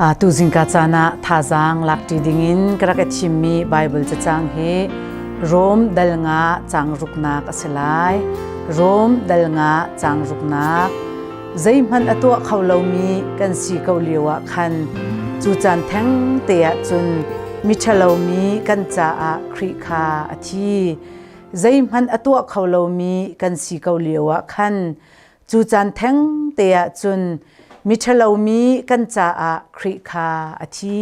Tu zingka caan ah thazaang lakṭi dingin ka rak i thimmi Baibal cacang hi Rom dal nga caang ruknak a si lai. Rom dal nga caang ruknak. Zeihmanh a tuah kho lomi kan si ko lio ah khan cu caan theng te ah cun miṭhalomi kan caah Khrih kha a thi. Zeihmanh a tuah kho lomi kan si ko lio ah khan Cu caan theng te ah cun miṭhalomi kan caah Khrih kha a thi.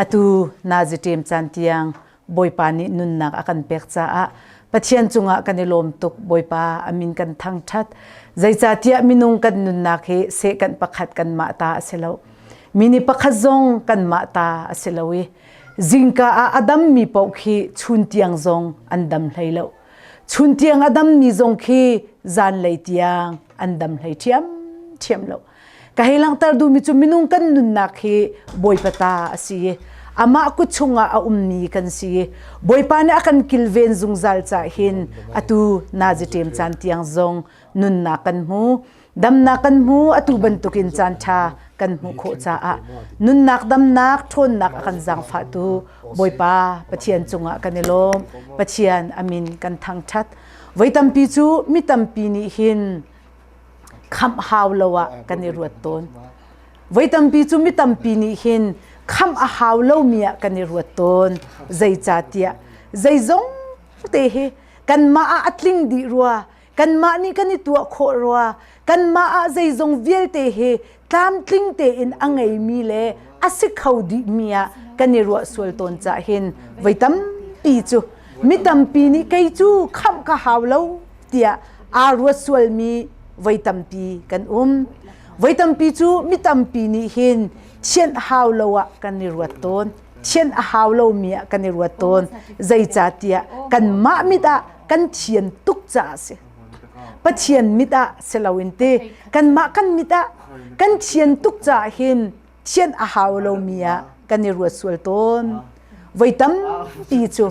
Atu naziṭem caan tiang Bawipa nih nunnak a kan pek caah Pathian cungah kan i lawm tuk. Bawipa a min kan thangṭhat. Zeicahtiah minung kan nunnak hi sehkanh pakhat kanmah ta a si lo. Mini pakhat zong kanmah ta a si lo i zingka ah a dammi paoh khi chun tiang zong an dam hlei lo. Chun tiang a dammi zong khi zanlei tiang an dam hlei ṭhiamṭhiam lo. Ka hei langhter duhmi cu minung kan nunnak hi Bawipa ta a si i amah kut chungah a ummi kan si i Bawipa nih a kan kilven zungzal cah hin atu naziṭem caan tiang zong nunnak kan hmu. Damnak kan hmu atu bantukin caan ṭha kan hmuh khawh caah nunnak damnak ṭhawnnak a kan zaangfahtu Bawipa Pathian cungah kan i lawm. Pathian a min kan thangṭhat. Voi tampi cu mi tampi nih hin khamh hau lo ah kan i ruat tawn. Voi tampi cu mi tampi nih hin khamh a hau lomi ah kan i ruat tawn. Zeicahtiah zeizong te hi kanmah ah a tling dih rua kanmah nih kan i tuah khawh rua kanmah ah zeizong vialte hi tlamtling tein a ngeimi le a si kho dihmi ah kan i ruah sual tawn cah hin voi tampi cu mi tampi nih kei cu khamh ka hau lo tiah aa ruat sualmi voi tampi kan um voi tampi cu mi tampi nih hin thianh hau lo ah kan i ruat tawn thianh a hau lomi ah kan i ruat tawn zeicahtiah kanmah mit ah kan thian tuk caah a si Pathian mit ah si loin ti kanmah kan mit ah kan thian tuk caah hin thian a hau lomi ah kan i ruat sual tawn voi tampi cu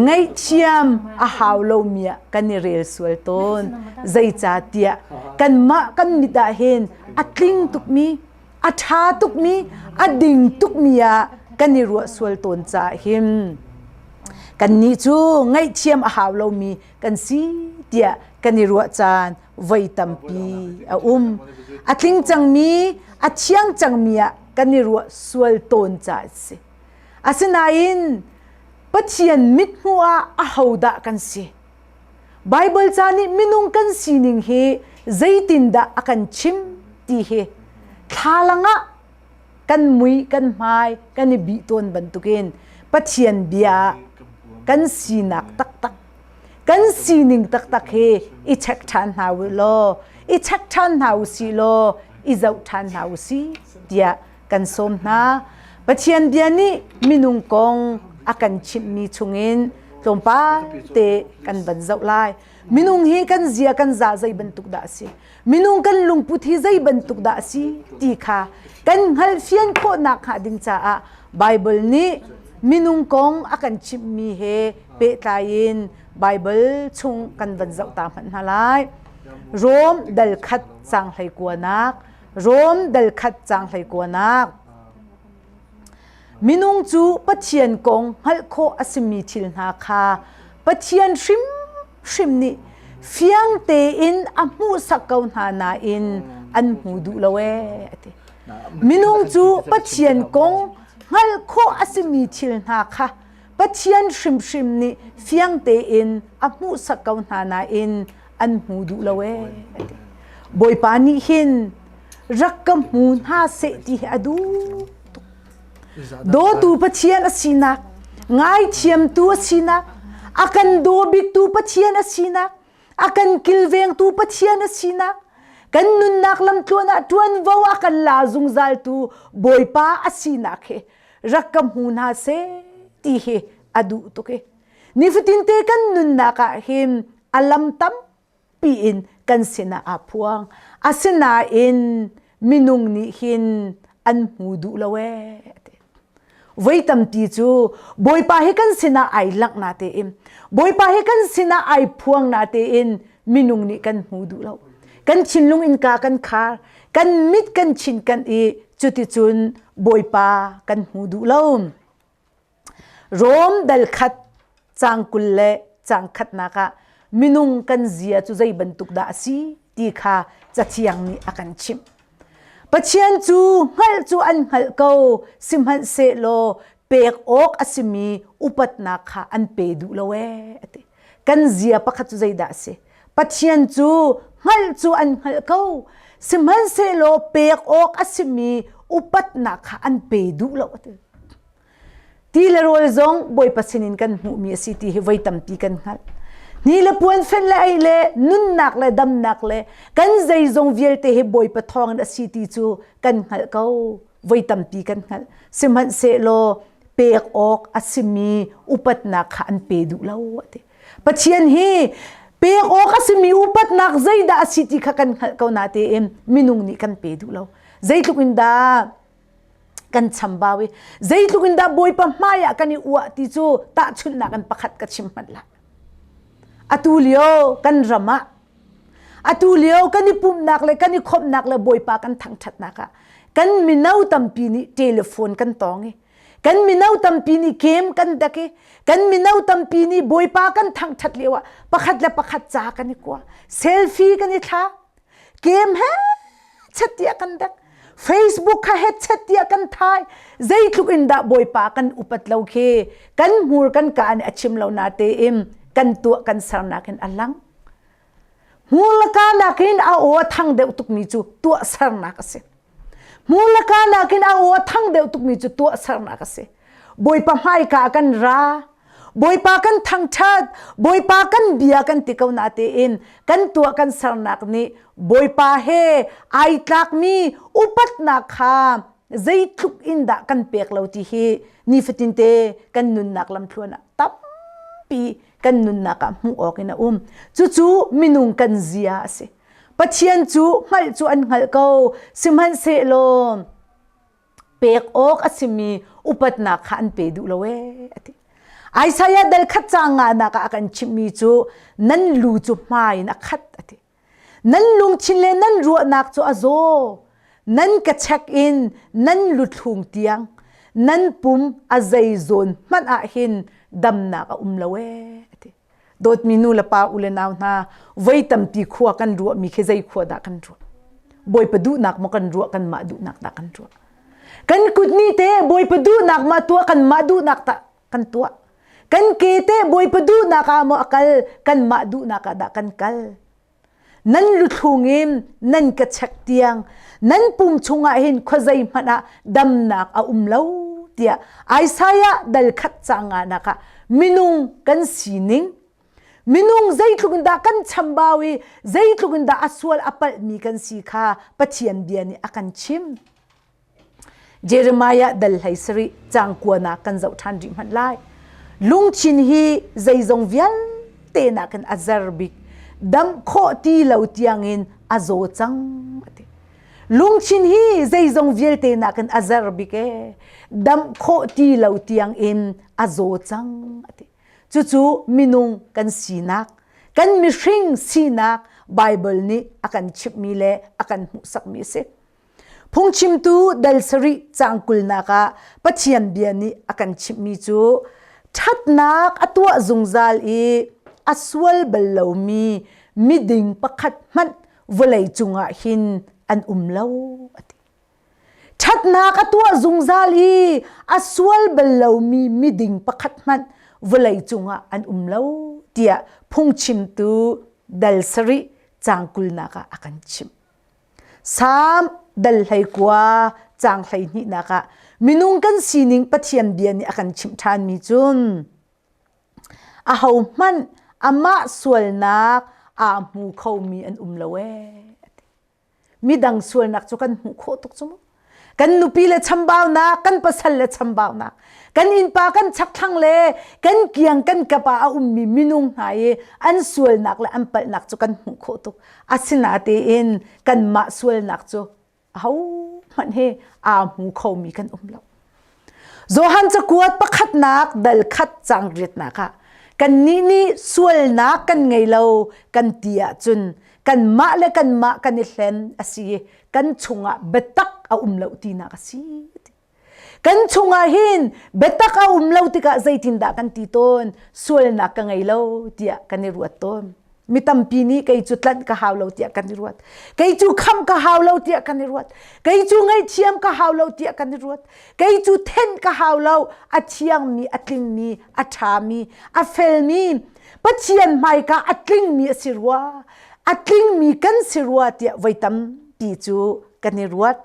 ngaihthiam a hau lomi ah kan i rel sual tawn zeicahtiah kanmah kan mit ah hin a tling tukmi a ṭha tukmi a ding tukmi ah kan i ruah sual tawn caah hin kannih cu ngaihthiam a hau lomi kan si tiah kan i ruah caan voi tampi a um a tling cangmi a thiang cangmi ah kan i ruah sual tawn caah a si asinain Pathian mithmuh ah ahodah kan si Baibal ca nih minung kan sining hi zeitindah a kan chim ti hi thlalang ah kan mui kan hmai kan i bih tawn bantukin Pathian bia kan sinak taktak kan sining taktak hi i check ṭhan hna u law i check ṭhan hna u si law i zoh ṭhan hna u si tiah kan sawm hna. Pathian bia nih minung kong a kan chimhmi chungin tlawmpal te kan van zoh lai. Minung hi kan zia kan za zei bantuk dah a si? Minung kan lungput hi zei bantuk dah a si ti kha kan hngalhfian khawhnak hnga ding caah Bible nih minung kong a kan chimhmi he pehtlai in Bible chung kan van zoh ta hmanh hna lai. Rom dal khat caang hlei kuanak Rom dal khat caang hlei kuanak. Minung cu Pathian kong hngalh khawh a simi thil hna kha Pathian hrimhrim nih fiang tein a hmuhsak ko hna nain an hmu duh lo ee a ti. Minung cu Pathian kong hngalh khawh a simi thil hna kha Pathian hrimhrim nih fiang tein a hmuhsak ko hna nain an hmu duh lo ee a ti. Bawipa nih hin rak ka hmu hna seh ti hi a duh tuk. Dawtu Pathian a sinak, ngaithiamtu a sinak, a kan daw biktu Pathian a sinak, a kan kilvengtu Pathian a sinak, kan nunnak lamtluan ah ṭuanvo a kan la zungzaltu Bawipa a sinak hi rak ka hmu hna seh ti hi a duh tuk i nifatinte kan nunnak ah hin a lam tampi in kan sinah aa phuang asinain minung nih hin an hmu duh lo ee voi tampi cu bawipa hi kan sinah ai langh na tein bawipa hi kan sinah ai phuang na tein minung nih kan hmu duh lo kan thinlung innka kan khar kan mit kan chin kan i Cuticun Bawipa kan hmu duh lo. Rom dal khat caang 20 le caang khatnak ah minung kan zia cu zei bantuk dah a si ti kha Cathiang nih a kan chimh. Pathian cu hngalh cu an hngalh ko, sihmanhsehlaw pek awk a simi upatnak kha an pe duh lo ee a ti. Kan zia pakhat cu zeidah a si? Pathian cu hngalh cu an hngalh ko, sihmanhsehlaw pek awk a simi upatnak kha an pe duh lo a ti. Ti le rawl zong Bawipa sinin kan hmuhmi a si ti hi voi tampi kan hngalh. Ni le puan fenh le ei le nunnak le damnak le kan zeizong vialte hi Bawipa thawngin a si ti cu kan hngalh ko. Voi tampi kan hngalh. Sihmanhsehlaw pek awk a simi upatnak kha an pe duh lo a ti. Pathian hi pek awk a simi upatnak zeidah a si ti kha kan hngalh ko natein minung nih kan pe duh lo. Zeitluk in dah kan chambau i zeitluk in dah Bawipa hmai ah kan i uah ti cu tahchunhnak in pakhat ka chim hmanh lai. Atu lio kan ram ah atu lio kan i pumhnak le kan i khawmhnak le Bawipa kan thangṭhatnak ah kan mino tampi nih telephone kan tawng i kan mino tampi nih game kan dek i kan mino tampi nih Bawipa kan thangṭhat lio ah pakhat le pakhat ca kan i kua selfie kan i thla game he chet tiah kan dek Facebook kha headset tiah kan thai zeitluk in dah bawipa kan upat lo khi kan hmur kan ka nih a chim lo na tein kan tuah kan sernak in a lang hmur le ka nakin a aw a thang deuh tukmi cu tuah sernak a si hmur le ka nakin a aw a thang deuh tukmi cu tuah sernak a si bawipa hmaika kan ra Bawipa kan thangṭhat, Bawipa kan bia kan ti ko na tein kan tuah kan sernak nih Bawipa he ai tlakmi upatnak kha zeitluk in dah kan pek lo ti hi nifatin te kan nunnak lamthluan ah tampi kan nunnak ah hmuh awk in a um. Cucu minung kan zia a si. Pathian cu hngalh cu an hngalh ko, sihmanhsehlaw pek awk a simi upatnak kha an pe duh lo ee a ti. Isaiah dal khat caang nganak ah a kan chimhmi cu nan lu cu hmai in a khat a ti. Nan lungthin le nan ruahnak cu a zaw. Nan ka chek in nan luthlung tiang nan pum a zei zawn hmanh ah hin damnak a um lo ee a ti. Dawtmi nu le pa u le nau hna, voi tampi khua kan ruahmi khi zei khua dah kan ruah? Bawipa duhnak maw kan ruah, kanmah duhnak dah kan ruah? Kan kut ni te Bawipa duhnak ma tuah, kanmah duhnak tah kan tuah. Kan ke te Bawipa duhnak ah maw a kal, kanmah duhnak ah dah kan kal? Nan luthlung in nan ka chek tiang nan pum chungah hin khuazei hmanh ah damnak a um lo tiah Isaiah dal khat caang nganak ah minung kan sining minung zeitluk in dah kan chambau i zeitluk in dah a sual a palhmi kan si kha Pathian bia nih a kan chim. Jeremiah dal hlei sarih caang kuanak kan zoh ṭhan rih hmanh lai. Lungthin hi zeizong vialte nakin a zer bik. Damh khawh ti lo tiangin a zaw cang a ti. Lungthin hi zeizong vialte nakin a zer bik ee. Damh khawh ti lo tiangin a zaw cang a ti. Cucu minung kan sinak, kan mihring sinak Bible nih a kan chimhmi le a kan hmuhsakmi a si. Phungchimtu dal sarih caang kulnak ah Pathian bia nih a kan chimhmi cu ṭhatnak a tuah zungzal i a sual bal lomi miding pakhat hmanh vawlei cungah hin an um lo a ti. Ṭhatnak a tuah zungzal i a sual bal lomi miding pakhat hmanh vawlei cungah an um lo tiah phungchimtu dal sarih caang kulnak ah a kan chimh. Salm dal 19 caang 12nak ah minung kan sining Pathian bia nih a kan chimh ṭhanmi cun ahohmanh amah sualnak aa hmu khomi an um lo ee. Midang sualnak cu kan hmuh khawh tuk cu mu. Kan nupi le chambaunak, kan pasal le chambaunak, kan innpa kan chakthlang le kan kiang kan kap ah a ummi minung hna i an sualnak le an palhnak cu kan hmuh khawh tuk. Asinatein kanmah sualnak cu ahohmanh he aa hmu khomi kan um lo. Johan cakuat pakhatnak dal khat cang riatnak ah. Kannih nih sualnak kan ngei lo kan ti ahcun kanmah le kanmah kan i hlen a si i kan chungah biatak a um lo tinak a si. Kan chungah hin biatak a um lo tikah zeitindah kan ti tawn? Sualnak ka ngei lo tiah kan i ruat tawn. Mi tampi nih kei cu tlanh ka hau lo tiah kan i ruat. Kei cu khamh ka hau lo tiah kan i ruat. Kei cu ngaihthiam ka hau lo tiah kan i ruat. Kei cu thenh ka hau lo. A thiangmi, a tlingmi, a ṭhami, a felmi, Pathian hmaika a tlingmi a si rua. A tlingmi kan si rua tiah voi tampi cu kan i ruat.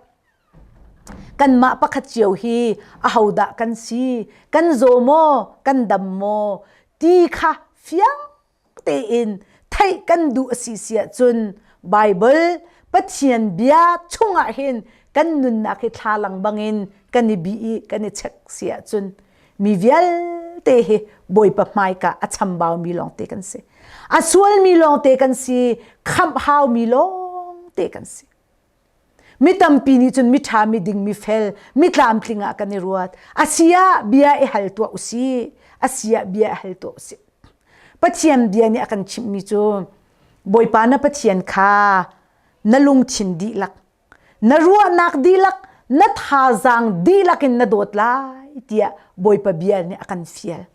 Kanmah pakhat cio hi ahodah kan si? Kan zaw maw? Kan dam maw? Ti kha fiang tein theih kan duh a si si ahcun Baibal Pathian bia chungah hin kan nunnak hi thlalang bangin kan i bih i kan i check si ahcun mi vialte hi Bawipa hmaika a chambaumi lawngte kan si. A sualmi lawngte kan si, khamh haumi lawngte kan si. Mi tampi nih cun miṭha, miding, mifel, mi tlamtling ah kan i ruat. A si ah bia i hal tuah u sih. A si ah bia i hal tuah u sih. Pathian bia nih a kan chimhmi cu Bawipa na Pathian kha na lungthin dihlak, na ruahnak dihlak, na thazaang dihlak in na dawt lai tiah Bawipa bia nih a kan fial.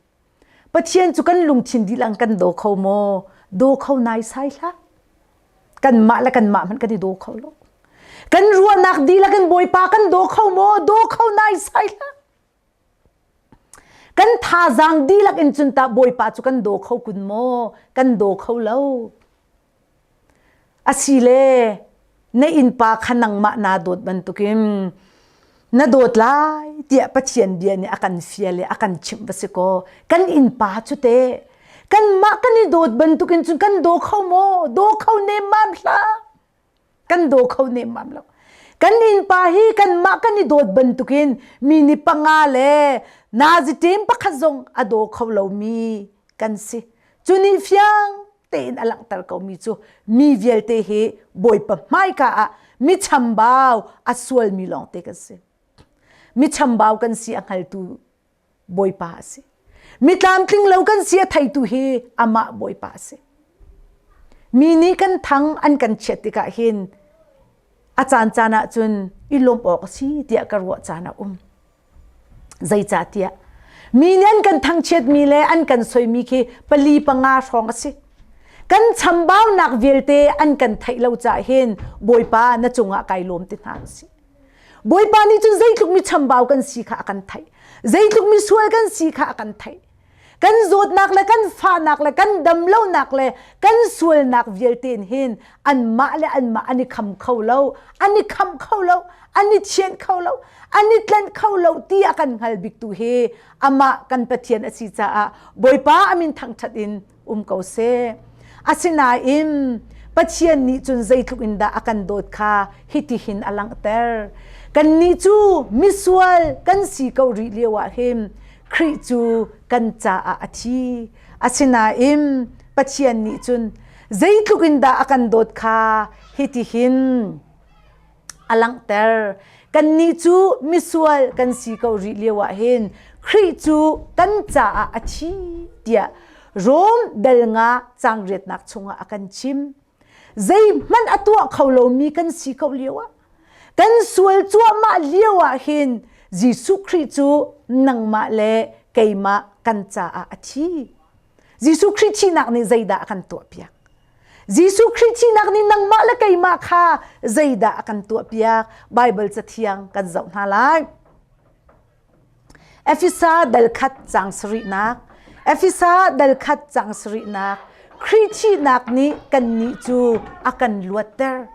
Pathian cu kan lungthin dihlak in kan daw kho maw? Daw kho naisai hlah. Kanmah le kanmah hmanh kan i daw kho lo. Kan ruahnak dihlak in Bawipa kan daw kho maw? Daw kho naisai hlah. Kan thazaang dihlak in cun tah Bawipa cu kan daw kho kun maw? Kan daw kho lo. Asile na innpa kha nangmah naa dawt bantukin na dawt lai tiah Pathian bia nih a kan fial i a kan chimh va si kaw kan innpa cu teh kanmah kan i dawt bantukin cun kan daw kho maw? Daw kho nemmam hlah. Kan daw kho nemmam lo. Kan innpa hi kanmah kan i dawt bantukin mi ni panga le nazi ṭem pakhat zong a daw kho lomi kan si. Cu nih fiang tein a langhter komi cu mi vialte hi Bawipa hmaika ah mi chambau a sualmi lawngte kan si. Mi chambau kan si a hngaltu Bawipa a si. Mi tlamtling lo kan si a theitu hi amah Bawipa a si. Mi nih kan thang an kan chiat tikah hin a caan caan ah cun i lawmh awk a si tiah ka ruah caan a um. Zeicahtiah mi nih an kan thangchiatmi le an kan soimi khi pali panga hrawng a si. Kan chambaunak vialte an kan theih lo caah hin Bawipa na cungah kai lawm ti hna usih. Bawipa nih cun zeitluk mi chambau kan si kha a kan theih. Zeitluk mi sual kan si kha a kan theih. Kan zawtnak le kan fahnak le kan damlonak le kan sualnak vialte in hin anmah le anmah an i kham kho lo, an i khamh kho lo, an i thianh kho lo, an i tlanh kho lo ti a kan hngal biktu hi amah kan Pathian a si caah Bawipa a min thangṭhat in um ko seh. Asinain Pathian nih cun zeitluk in dah a kan dawt kha hitihin a langhter. Kannih cu misual kan si ko rih lio ah hin Khrih cu kan caah a thi. Asinain Pathian nih cun zeitluk in dah a kan dawt kha hitihin a langhter. Kannih cu misual kan si ko rih lio ah hin Khrih cu kan caah a thi tiah Rom dal nga caang riatnak chungah a kan chim. Zeihmanh a tuah kho lomi kan si ko lio ah kan sual cuahmah lio ah hin Jesuh Khrih cu nangmah le keimah kan caah a thi. Jesuh Khrih thihnak nih zeidah a kan tuahpiak? Jesuh Khrih thihnak nih nangmah le keimah kha zeidah a kan tuahpiak? Baibal cathiang kan zoh hna lai. Efesa dal khat cang sarihnak Efesa dal khat cang sarihnak Khrih thihnak nih kannih cu a kan luatter.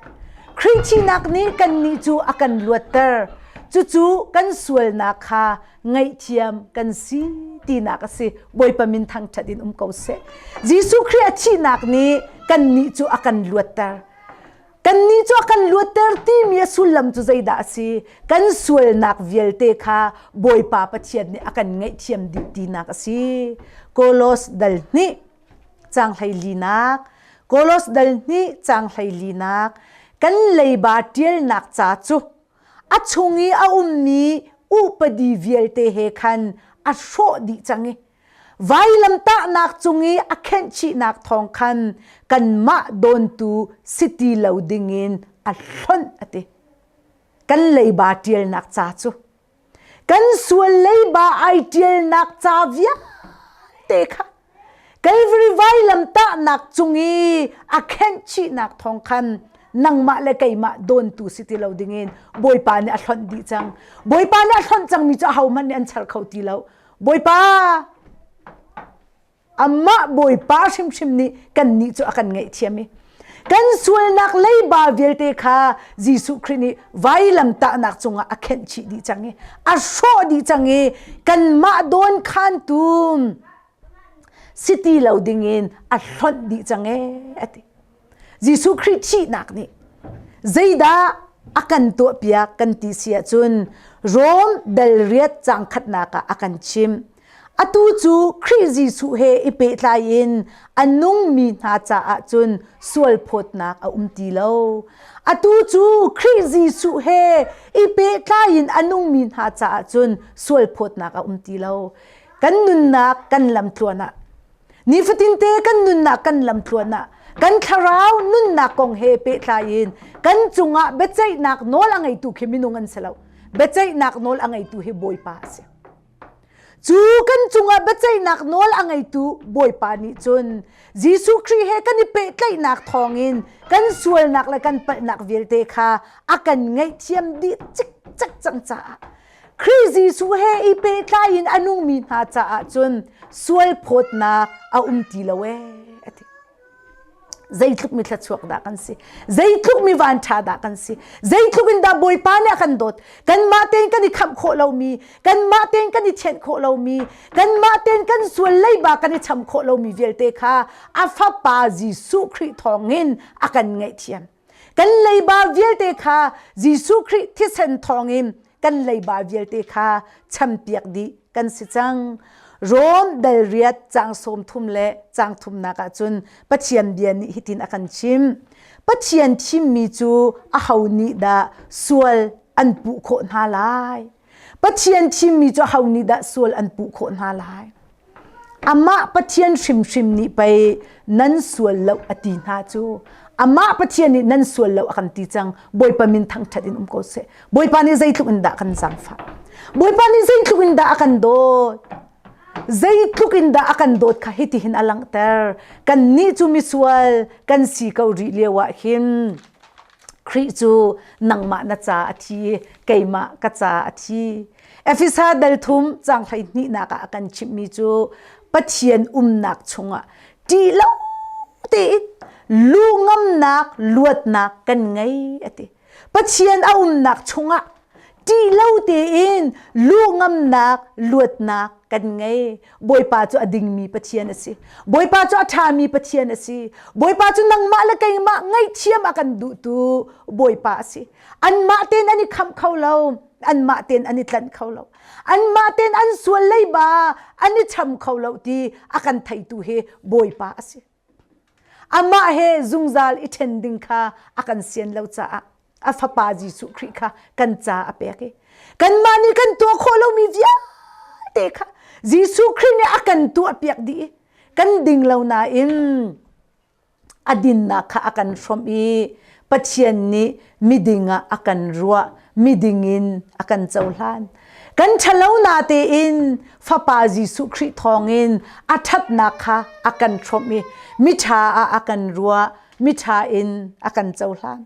Khrih thihnak nih kannih cu a kan luatter. Cucu kan sualnak kha ngaihthiam kan si tinak a si. Bawipa min thangṭhat in um ko seh. Jesuh Khrih a thihnak nih kannih cu a kan luatter. Kannih cu a kan luatter timi a sullam cu zeidah a si? Kan sualnak vialte kha Bawipa Pathian nih a kan ngaihthiam dih tinak a si. Kolos dal hnih caang hleilinak Kolos dal hnih caang hleilinak kan leiba ṭialnak ca cu a chung i a ummi upadi vialte he khan a hrawh dih cang i. Vailamtahnak cung i a khenhchihnak thawng khan kanmah dawntu si ti lo dingin a hlonh a ti. Kan leiba ṭialnak ca cu kan sual leiba ai ṭialnak ca vialte kha Calvary vailamtahnak cung i a khenhchihnak thawng khan nangmah le keimah dawntu si ti lo dingin Bawipa nih a hlonh dih cang. Bawipa nih a hlonh cangmi cu ahohmanh nih an char kho ti lo. Bawipa amah Bawipa hrimhrim nih kannih cu a kan ngaihthiam i kan sualnak leiba vialte kha Jesuh Khrih nih vailamtahnak cungah a khenh chih dih cang i a hrawh dih cang i kanmah dawn khantu si ti lo dingin a hlonh dih cang ee a ti. Jesuh Khrih thihnak nih zeidah a kan tuahpiak kan ti si ahcun Rom dal riat cang khatnak ah a kan chimh. Atu cu Khrih Jesuh he i pehtlai in a nungmi hna caah cun sualphawtnak a um ti lo. Atu cu Khrih Jesuh he i pehtlai in a nungmi hna caah cun sualphawtnak a um ti lo. Kan nunnak kan lamtluan ah nifatinte kan nunnak kan lamtluan ah kan thlarau nunnak kong he pehtlai in kan cungah biaceihnak nawl a ngeitu khi minung an si lo. Biaceihnak nawl a ngeitu hi Bawipa a si. Cu kan cungah biaceihnak nawl a ngeitu Bawipa nih cun Jesuh Khrih he kan i pehtlaihnak thawngin kan sualnak le kan palhnak vialte kha a kan ngaihthiam dih cikcek cang caah Khrih Jesuh he i pehtlai in a nungmi hna caah cun sual phawtnak a um ti lo ee a ti. Zeitluk mi thluachuak dah kan si? Zeitluk mi vanṭha dah kan si? Zeitluk in dah Bawipa nih a kan dawt? Kanmah tein kan i khamh khawh lomi, kanmah tein kan i thianh khawh lomi, kanmah tein kan sual leiba kan i cham khawh lomi vialte kha a Fapa Jesuh Khrih thawngin a kan ngaihthiam. Kan leiba vialte kha Jesuh Khrih thisen thawngin kan leiba vialte kha champiak dih kan si cang. Rom dal riat cang sawm thum le cang thumnak ah cun Pathian bia nih hitin a kan chim. Pathian thimmi cu aho nih dah sual an puh khawh hna lai? Pathian thimmi cu aho nih dah sual an puh khawh hna lai? Amah Pathian hrimhrim nih pei nan sual lo a ti hna cu. Amah Pathian nih nan sual lo a kan ti cang. Bawipa min thangṭhat in um ko seh. Bawipa nih zeitluk in dah kan zaangfah. Bawipa nih zeitluk in dah a kan dawt. Zeitluk in dah a kan dawt kha hitihin a langhter. Kannih cu misual kan si ko rih lio ah hin Khrih cu nangmah na ca a thi i keimah ka ca a thi. Efesa dal thum cang hleihnihnak ah a kan chimhmi cu Pathian umnak chungah ṭih lo tein lu ngamnak luatnak kan ngei a ti. Pathian a umnak chungah ṭih lo tein lu ngamnak luatnak kan ngei. Bawipa cu a dingmi Pathian a si. Bawipa cu a ṭhami Pathian a si. Bawipa cu nangmah le keimah ngaihthiam a kan duhtu Bawipa a si. Anmah tein an i khamh kho lo. Anmah tein an i tlanh kho lo. Anmah tein an sual leiba an i cham kho lo ti a kan theitu hi Bawipa a si. Amah he zungzal i ṭhen ding kha a kan sian lo caah a fapa Jesuh Khrih kha kan ca a pek i kanmah nih kan tuah khawh lomi vialte kha Jesuh Khrih nih a kan tuahpiak dih i kan ding lo nain a dinnak kha a kan hrawmh i Pathian nih miding ah a kan ruah, miding in a kan cohlan. Kan ṭhalo na tein Fapa Jesuh Khrih thawngin a ṭhatnak kha a kan hrawmh i miṭha ah a kan ruah, miṭha in a kan cohlan.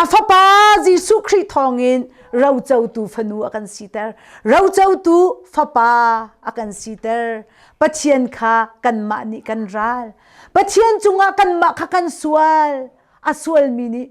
A Fapa Jesuh Khrih thawngin rocotu fanu a kan siter. Rocotu fapa a kan siter. Pathian kha kanmah nih kan ral. Pathian cungah kanmah kha kan sual. A sualmi nih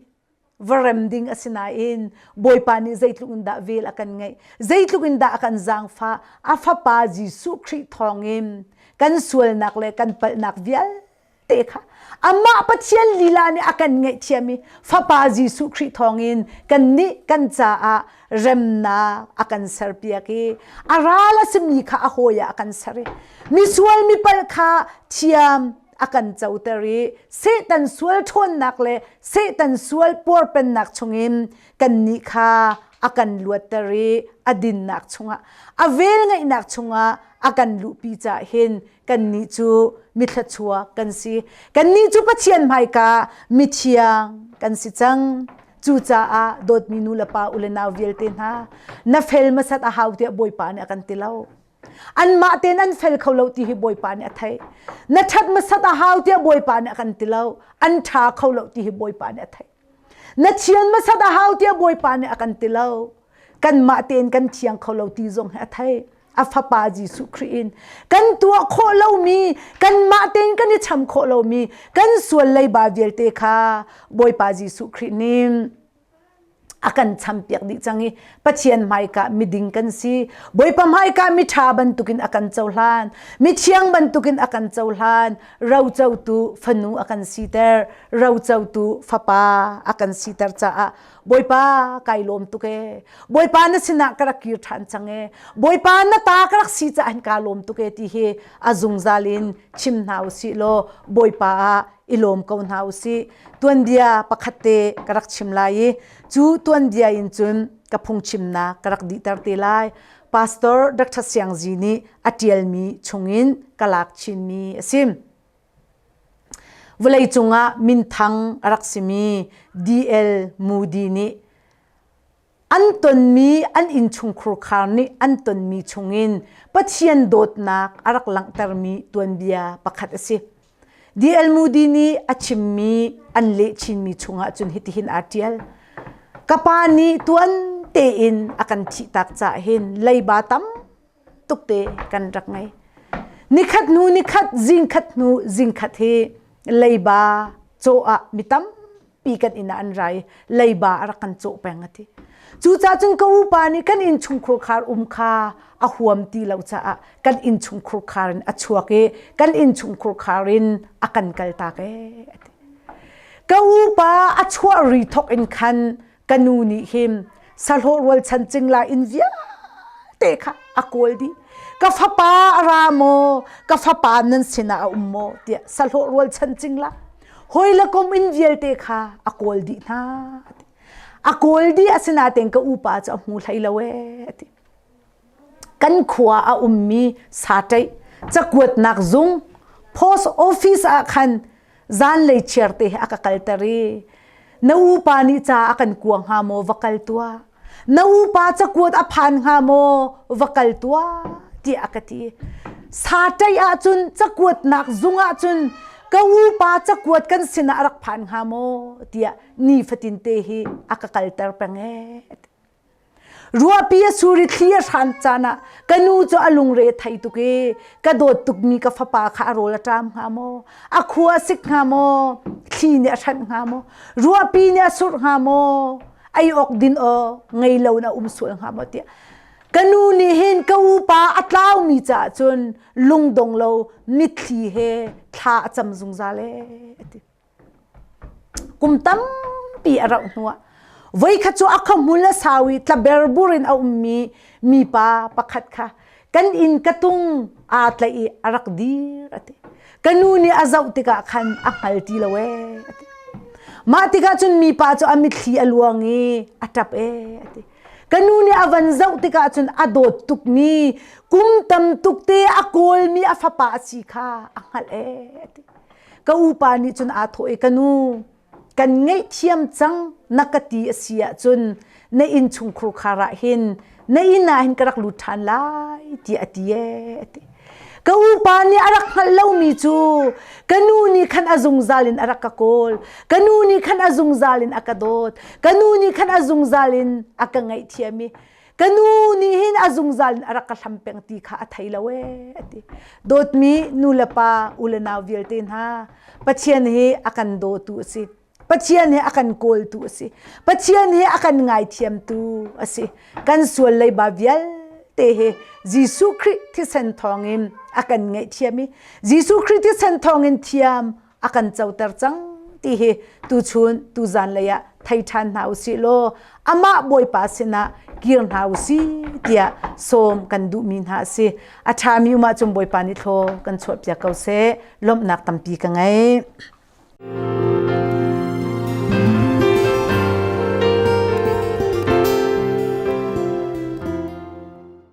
va rem ding a si nain Bawipa nih zeitluk in dah vel a kan ngeih, zeitluk in dah a kan zaangfah, a Fapa Jesuh Khrih thawngin kan sualnak le kan palhnak vialte te kha amah Pathian lila nih a kan ngaihthiam i Fapa Jesuh Khrih thawngin kannih kan caah remnak a kan serpiak i a ral a simi kha a hawi ah a kan ser i misual mipalh kha thiam a kan coter i Satan sual ṭhawnnak le Satan sual puarpennak chungin kannih kha a kan luatter i a dinnak chungah a velngeihnak chungah. a kan luhpi cah hin kannih cu mithluachuak kan si. Kannih cu Pathian hmaika mithiang kan si cang. Cucaah dawtmi nu le pa u le nau vialte hna, na fel hmasat a hau tiah Bawipa nih a kan ti lo. Anmah tein an fel kho lo ti hi Bawipa nih a theih. Na ṭhat hmasat a hau tiah Bawipa nih a kan ti lo. An ṭha kho lo ti hi Bawipa nih a theih. Na thian hmasat a hau tiah Bawipa nih a kan ti lo. Kanmah tein kan thiang kho lo ti zong hi a theih. A fapa Jesuh Khrih in kan tuah khawh lomi, kanmah tein kan i cham khawh lomi kan sual leiba vialte kha Bawipa Jesuh Khrih nih a kan champiak dih cang i Pathian hmaika miding kan si. Bawipa hmaika miṭha bantukin a kan cohlan. Mithiang bantukin a kan cohlan. Rocotu fanu a kan siter. Rocotu fapa a kan siter caah Bawipa kai lawm tuk ee. Bawipa na sinah ka rak kir ṭhan cang ee. Bawipa na ta ka rak si caah ka lawm tuk ee ti hi a zungzal in chim hna usih law Bawipa ah i lawm ko hna usih. Tuanbia pakhat te ka rak chim lai i cu tuanbia in cun ka phungchimnak ka rak dihter te lai. Pastor Dr. Siang Zi nih a ṭialmi chungin ka lak chinmi a si. Vawleicung ah minthang a rak simi D.L. Moody nih an tonmi an innchungkhur khar nih an tonmi chungin Pathian dawtnak a rak langhtermi tuanbia pakhat a si. D.L. Moody nih a chimmi an leh chinmi chungah cun hitihin aa ṭial. Ka pa nih tuan tein a kan thihtak caah hin leiba tam tuk te kan rak ngei. Nikhat hnu nikhat, zingkhat hnu zingkhat hi leiba caw ah mi tampi kan inn ah an ra i leiba a rak kan cawh peng a ti. Cucaah cun ka upa nih kan innchungkhur khar um kha a huam ti lo caah kan innchungkhur khar in a chuak i kan innchungkhur khar in a kan kaltak ee a ti. Ka upa a chuah ri thok in khan ka nu nih hin sahlawh rualchan cingla in vialte kha a kawl dih ka fapa a ra maw ka fapa nan sinah a um maw tiah sahlawh rualchan cingla hawi le kom in vialte kha a kawl dih hna a kawl dih asinain ka upa cu a hmu hlei lo ee ati kan khua a ummi saṭaih cakuatnak zung post office ah khan zanlei chiarte he a ka kalter i na upa nih ca a kan kua hnga maw va kal tuah na upa cakuat a phan hnga maw va kal tuah tiah a ka ti saṭaih ahcun cakuatnak zung ahcun ka upa cakuat kan sinah a rak phan hnga maw tiah nifatin te hi a ka kalter peng ee Ruahpi a sur i thli a hran caan ah ka nu cu a lungre thei tuk i ka dawt tukmi ka fapa kha a rawl a ṭam hnga maw? A khua a sik hnga maw? Thli nih a hranh hnga maw? Ruahpi nih a surh hnga maw? Ei awk din awk ngei lo in a um sual hnga maw tiah ka nu nih hin ka upa a tlaumi caah cun lungdong lo mitthli he thla a cam zungzal ee a ti. Kum tampi a rauh hnuah voikhat cu a khahmul a sau i tlaberbur in a ummi mipa pakhat kha kan inn ka tung aa tlaih i a rak dir a ti. Ka nu nih a zoh tikah khan a hngal ti lo ee a ti. Mah tikah cun mipa cu a mitthli a luang i a ṭap ee a ti. Ka nu nih a van zoh tikah cun a dawt tukmi kum tam tuk te a kawlmi a fapa a si kha a hngalh ee a ti. Ka upa nih cun aa thawh i ka nu kan ngaihthiam cang na ka ti a si ahcun na innchungkhur khar ah hin na inn ah hin ka rak lut ṭhan lai tiah a ti ee a ti. Ka upa nih a rak hngalh lomi cu ka nu nih khan a zungzal in a rak ka kawl. Ka nu nih khan a zungzal in a ka dawt. Ka nu nih khan a zungzal in a ka ngaihthiam i ka nu nih hin a zungzal in a rak ka hlam peng ti kha a thei lo ee a ti dawtmi nu le pa u le nau vialte hna Pathian hi a kan dawtu a si Pathian hi a kan kawltu a si Pathian hi a kan ngaithiamtu a si kan sual leiba vialte hi Jesuh Khrih thisen thawngin a kan ngaihthiam i Jesuh Khrih thisen thawngin thiam a kan coter cang ti hi tuchun tuzan lei ah thei ṭhan hna usih law amah Bawipa sinah kir hna usih tiah sawm kan duhmi hna a si. A ṭhami um ahcun Bawipa nih thlaw kan chuahpiak ko seh. Lawmhnak tampi ka ngei.